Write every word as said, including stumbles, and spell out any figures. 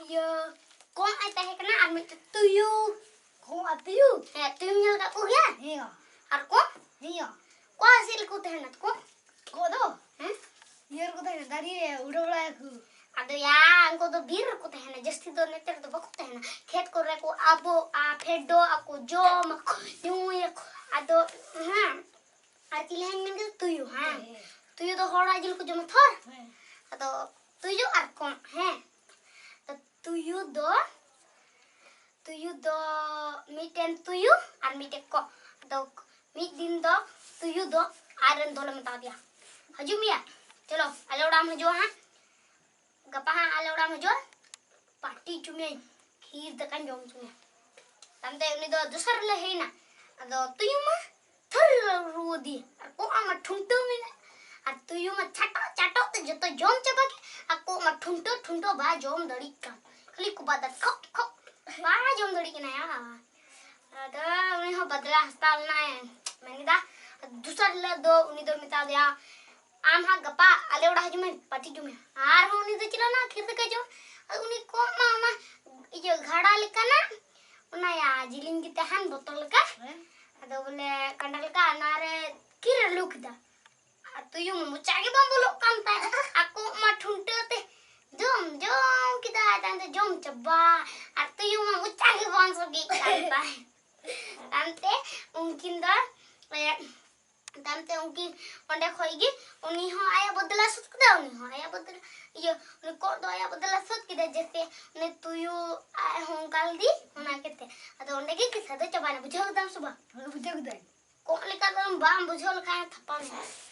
ᱤᱭᱟᱹ, ᱠᱚᱸᱜ ᱮ ᱛᱟᱦᱮᱸ ᱠᱟᱱᱟ ᱟᱨ ᱢᱤᱫᱴᱮᱱ ᱛᱩᱭᱩ᱾ ᱠᱚᱸᱜ ᱟᱨ ᱛᱩᱭᱩ? ᱦᱮᱸ, ᱛᱩᱭᱩᱢ ᱧᱮᱞ ᱟᱠᱟᱫ ᱠᱚ ᱜᱮᱭᱟ? ᱦᱮᱸ᱾ ᱟᱨ ᱠᱚᱸᱜ? ᱦᱮᱸ᱾ ᱠᱚᱸᱜ ᱪᱮᱫ ᱞᱮᱠᱟ ᱠᱚ ᱛᱟᱦᱮᱱᱟ ᱠᱚᱸᱜ? ᱠᱚᱸᱜ ᱫᱚ? ᱦᱮᱸ? ᱤᱭᱟᱹ ᱨᱮᱠᱚ ᱛᱟᱦᱮᱱᱟ, ᱫᱟᱨᱮ ᱨᱮ ᱩᱰᱟᱹᱣ ᱵᱟᱲᱟᱭᱟᱠᱚ᱾ ᱟᱫᱚ ᱭᱟ, ᱩᱱᱠᱩ ᱫᱚ ᱵᱤᱨ ᱨᱮᱠᱚ ᱛᱟᱦᱮᱱᱟ, ᱡᱟᱹᱥᱛᱤ ᱫᱚ ᱱᱚᱛᱮ ᱨᱮᱫᱚ ᱵᱟᱠᱚ ᱛᱟᱦᱮᱱᱟ᱾ ᱠᱷᱮᱛ ᱠᱚᱨᱮ ᱠᱚ ᱟᱵᱚᱜᱼᱟ, ᱯᱷᱮᱰᱚᱜ ᱟᱠᱚ, ᱡᱚᱢ ᱟᱠᱚ, ᱧᱩᱭᱟᱠᱚ᱾ ᱟᱫᱚ, ᱦᱮᱸ, ᱟᱨ ᱪᱤᱞᱤ ᱦᱟᱸᱜ ᱤᱧ ᱢᱮᱱ ᱠᱮᱫᱟ? ᱛᱩᱭᱩ, ᱦᱮᱸ᱾ ᱦᱮᱸ᱾ ᱛᱩᱭᱩ ᱫᱚ ᱦᱚᱲᱟᱜ ᱡᱤᱞ ᱠᱚ ᱡᱚᱢᱟ ᱛᱷᱚᱨ᱾ ᱦᱮᱸ᱾ ᱟᱫᱚ ᱛᱩᱭᱩ ᱟᱨ ᱠᱚᱸᱜ, ᱦᱮᱸ᱾ ᱛᱚ ᱛᱩᱭᱩ ᱫᱚ, ᱛᱩᱭᱩ ᱫᱚ ᱢᱤᱫᱴᱮᱱ ᱛᱩᱭᱩ ᱟᱨ ᱢᱤᱫᱴᱮᱱ ᱠᱚᱸᱜ᱾ ᱟᱫᱚ ᱢᱤᱫ ᱫᱤᱱ ᱫᱚ ᱛᱩᱭᱩ ᱫᱚ ᱟᱡ ᱨᱮᱱ ᱫᱚᱞᱮ ᱢᱮᱛᱟ ᱫᱮᱭᱟ, "ᱦᱤᱡᱩᱜ ᱢᱮᱭᱟ, ᱪᱚᱞᱚ ᱟᱞᱮ ᱚᱲᱟᱜ ᱮᱢ ᱦᱤᱡᱩᱜᱼᱟ ᱦᱟᱸᱜ, ᱜᱟᱯᱟ ᱦᱟᱸᱜ ᱟᱞᱮ ᱚᱲᱟᱜ ᱮᱢ ᱦᱤᱡᱩᱜᱼᱟ, ᱯᱟᱨᱴᱤ ᱦᱚᱪᱚ ᱢᱮᱭᱟᱹᱧ, ᱠᱷᱤᱨ ᱫᱟᱠᱟᱧ ᱡᱚᱢ ᱦᱚᱪᱚ ᱢᱮᱭᱟ᱾" ᱛᱟᱭᱚᱢᱛᱮ ᱩᱱᱤ ᱫᱚ ᱫᱚᱥᱟᱨ ᱦᱤᱞᱳᱜ ᱦᱮᱡ ᱮᱱᱟ᱾ ᱟᱫᱚ ᱛᱩᱭᱩ ᱢᱟ ᱛᱷᱟᱹᱨ ᱨᱩᱣᱟᱹᱫᱤ, ᱟᱨ ᱠᱚᱸᱜ ᱢᱟ ᱴᱷᱩᱱᱴᱟᱹᱣ ᱢᱮᱱᱟᱜ, ᱟᱨ ᱛᱩᱭᱩ ᱢᱟ ᱪᱷᱟᱴᱚᱜ ᱪᱷᱟᱴᱚᱜ ᱛᱮ ᱡᱚᱛᱚ ᱡᱚᱢ ᱪᱟᱵᱟ ᱠᱮᱫ, ᱟᱨ ᱠᱚᱸᱜ ᱢᱟ ᱴᱷᱩᱱᱴᱟᱹᱣ ᱴᱷᱩᱱᱴᱟᱹᱣ ᱵᱟᱭ ᱡᱚᱢ ᱫᱟᱲᱮᱭᱟᱜ ᱠᱟᱱ, ᱠᱷᱟᱹᱞᱤ ᱠᱚᱵᱟᱫᱟ ᱠᱷᱚᱠ ᱠᱷᱚᱠ, ᱵᱟᱭ ᱡᱚᱢ ᱫᱟᱲᱮᱭᱟᱜ ᱠᱟᱱᱟ ᱭᱟ᱾ ᱟᱫᱚ ᱩᱱᱤ ᱦᱚᱸ ᱵᱟᱫᱞᱟ ᱦᱟᱛᱟᱣ ᱞᱮᱱᱟᱭ, ᱢᱮᱱ ᱮᱫᱟ᱾ ᱫᱚᱥᱟᱨ ᱦᱤᱞᱳᱜ ᱫᱚ ᱩᱱᱤ ᱫᱚ ᱢᱮᱛᱟ ᱫᱮᱭᱟ, "ᱟᱢ ᱦᱟᱸᱜ ᱜᱟᱯᱟ ᱟᱞᱮ ᱚᱲᱟᱜ ᱦᱤᱡᱩᱜ ᱢᱮ, ᱯᱟᱨᱴᱤ ᱡᱚᱢ ᱢᱮ᱾" ᱟᱨᱦᱚᱸ ᱩᱱᱤ ᱫᱚ ᱪᱮᱫ ᱞᱮᱱᱟ, ᱠᱷᱤᱨ ᱫᱟᱠᱟ ᱡᱚᱢ᱾ ᱟᱨ ᱩᱱᱤ ᱠᱚᱸᱜ ᱢᱟ ᱚᱱᱟ ᱤᱭᱟᱹ ᱜᱷᱟᱰᱟ ᱞᱮᱠᱟᱱᱟᱜ, ᱚᱱᱟ ᱭᱟ ᱡᱤᱞᱤᱧ ᱜᱮ ᱛᱟᱦᱮᱱ ᱵᱚᱛᱚᱞ ᱞᱮᱠᱟ᱾ ᱦᱮᱸ᱾ ᱟᱫᱚ ᱵᱚᱞᱮ ᱠᱟᱸᱰᱟ ᱞᱮᱠᱟ, ᱚᱱᱟᱨᱮ ᱠᱷᱤᱨ ᱮ ᱞᱩ ᱠᱮᱫᱟ᱾ ᱟᱨ ᱛᱩᱭᱩ ᱢᱟ ᱢᱚᱪᱟ ᱜᱮ ᱵᱟᱝ ᱵᱚᱞᱚᱜ ᱠᱟᱱ ᱛᱟᱭ᱾ ᱟᱨ ᱠᱚᱸᱜ ᱢᱟ ᱴᱷᱩᱱᱴᱟᱹ ᱛᱮ ᱡᱚᱢ ᱡᱚᱢ ᱠᱮᱫᱟᱭ, ᱛᱟᱭᱚᱢ ᱛᱮ ᱡᱚᱢ ᱪᱟᱵᱟ᱾ ᱟᱨ ᱛᱩᱭᱩ ᱢᱟ ᱢᱚᱪᱟ ᱜᱮ ᱵᱟᱝ ᱥᱚᱜᱮᱜ ᱠᱟᱱ ᱛᱟᱭ᱾ ᱛᱟᱭᱚᱢ ᱛᱮ ᱩᱱᱠᱤᱱ ᱫᱚ, ᱮ, ᱛᱟᱭᱚᱢ ᱛᱮ ᱩᱱᱠᱤᱱ ᱚᱸᱰᱮ ᱠᱷᱚᱡ ᱜᱮ ᱩᱱᱤ ᱦᱚᱸ ᱟᱭᱟᱜ ᱵᱚᱫᱞᱟ ᱥᱩᱫ ᱠᱮᱫᱟ, ᱩᱱᱤ ᱦᱚᱸ ᱟᱭᱟᱜ ᱵᱚᱫᱞᱟ, ᱤᱭᱟᱹ, ᱩᱱᱤ ᱠᱚᱸᱜ ᱫᱚ ᱟᱭᱟᱜ ᱵᱚᱫᱞᱟ ᱥᱩᱫ ᱠᱮᱫᱟ, ᱡᱮᱥᱮ ᱩᱱᱤ ᱛᱩᱭᱩ ᱟᱡ ᱦᱚᱸ ᱚᱱᱠᱟ ᱞᱮᱫᱮ, ᱚᱱᱟ ᱠᱟᱛᱮ᱾ ᱟᱫᱚ ᱚᱸᱰᱮ ᱜᱮ ᱠᱤᱥᱟ ᱫᱚ ᱪᱟᱵᱟᱭᱮᱱᱟ, ᱵᱩᱡᱷᱟᱹᱣ ᱠᱮᱫᱟᱢ ᱥᱮ ᱵᱟᱝ? ᱦᱳᱭ, ᱵᱩᱡᱷᱟᱹᱣ ᱠᱮᱫᱟᱹᱧ᱾ ᱠᱚᱸᱜ ᱞᱮᱠᱟ ᱫᱚ ᱵᱟᱢ ᱵᱩᱡᱷᱟᱹᱣ ᱞᱮᱠᱷᱟᱱ ᱛᱷᱟᱯᱟ ᱢᱮ᱾